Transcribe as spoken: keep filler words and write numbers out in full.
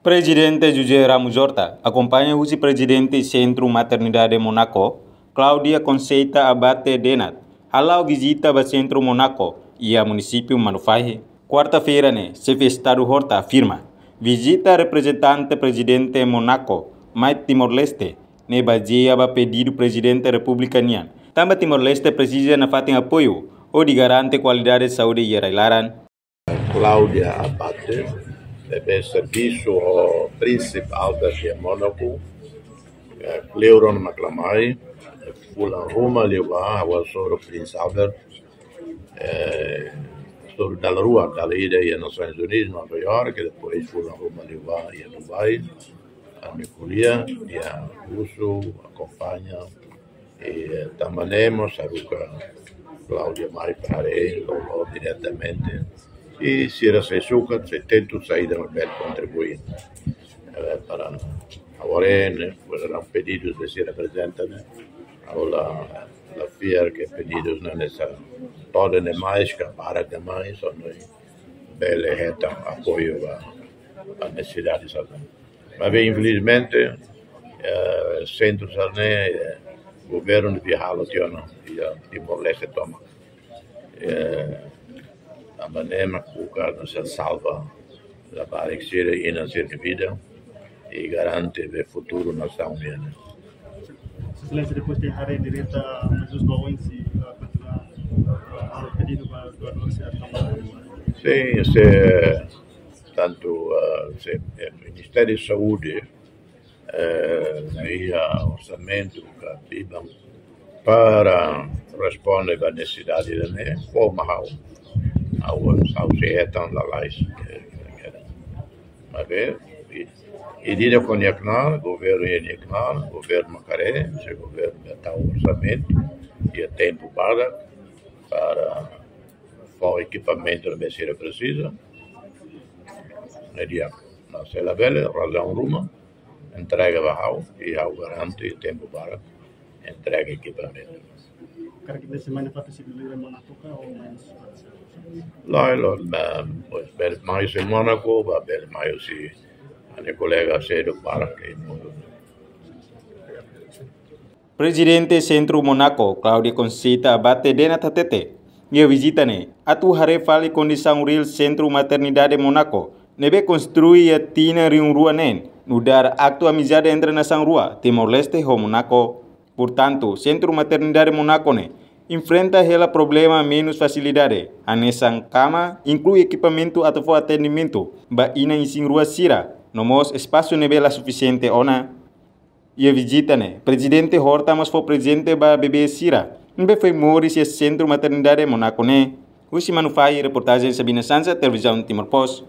Prezidente José Ramos Horta akompaña husi Prezidente Sentru Maternidade Monaco, Cláudia Conceição Abate Denat, hala'o vizita ba Sentru Monaco iha munisípiu Manufahi. Kuarta-feira ne'e, Xefe Estadu Horta afirma vizita reprezentante Prezidente Monaco mai Timor-Leste ne'e bazeia ba pedidu Prezidente Repúblika nian, tanba Timor-Leste presiza nafatin apoiu hodi garante kualidade saúde iha rai-laran. Cláudia Abate, ne'ebé servisu ho Príncipe Albert de Mónaco, eh, kleur ona mak la mai, fulan ruma liubá, ha'u hasoru Prince Albert, eh, hasoru dala rua, dala ida iha Nasoins Unidas, Nova Iorke, depois fulan ruma liubá iha Dubai, ami ko'alia, iha husu, akompaña, i, eh, tanba ne'e mós haruka Cláudia mai para haree, loloos diretamente. I sira sei sukat, sei tentu saida mak bele kontribui. Eh, para agora ne'e, foin pedidus ne'ebé sira aprezenta ne'e, ha'u la, la fiar ke pedidus ne'e hanesan todan demais, ka barak demais, só no bele hetan apoiu ba, ba nesesidade sira-ne'e. Maibé, infelizmente, eh, sentru sira-ne'e, eh, governu devia halo tiha ona iha Timor-Leste tomak. Eh, tanba ne'e mak buka atu salva labarik sira, inan sira-nia vida, i garante be futuru nasaun nian. Sua Exelénsia depois de haree direta, mas os balões e, ah, quanto a, ah, pedidu ba doadór sira toma. Sin, se tantu, ah, se, eh, Ministériu Saúde, eh, iha orsamentu ka biban para responde ba nesesidade ne'e, fó mai ha'u. Ha'u, ha'u sei hetan lalais, eh, maibé, i, i di'ak ho nia knaar, governu iha nia knaar, governu mak haree, se governu bele tau orsamentu iha tempu badak para fó ekipamentu ne'ebé sira presiza. Ne'e di'ak, mas se labele, razaun ruma, entrega ba ha'u, i ha'u garante tempu badak entrega ekipamentu. Karik ida semana fatin sei bele mai Monaco ka ou mais? Lae, lae, ba, pois, bele mai husi Monaco, ba, bele mai husi ami-nia kolega sedu para ke. Prezidente Sentru Monaco, Cláudia Conceição Abate Denat hatete, iha vizita ne'e atu haree fali kondisaun reál Sentru Maternidade Monaco ne'ebé konstrui iha tinan rihun rua neen, nu'udar aktu amizade entre nasaun rua, Timor-Leste ho Monaco. Portantu, Sentru Maternidade Monaco ne'e enfrenta hela problema menus fasilidade, hanesan kama, inklui ekipamentu atu fó atendimentu ba inan isin-rua sira, no mós espasu ne'ebé la sufisiente ona. Iha vizita ne'e, Prezidente Horta mós fó prezente ba bebé sira ne'ebé foin moris iha Sentru Maternidade Monaco ne'e. Husi Manufahi, reportajen Sabina Sansa, Televizaun Timor Post.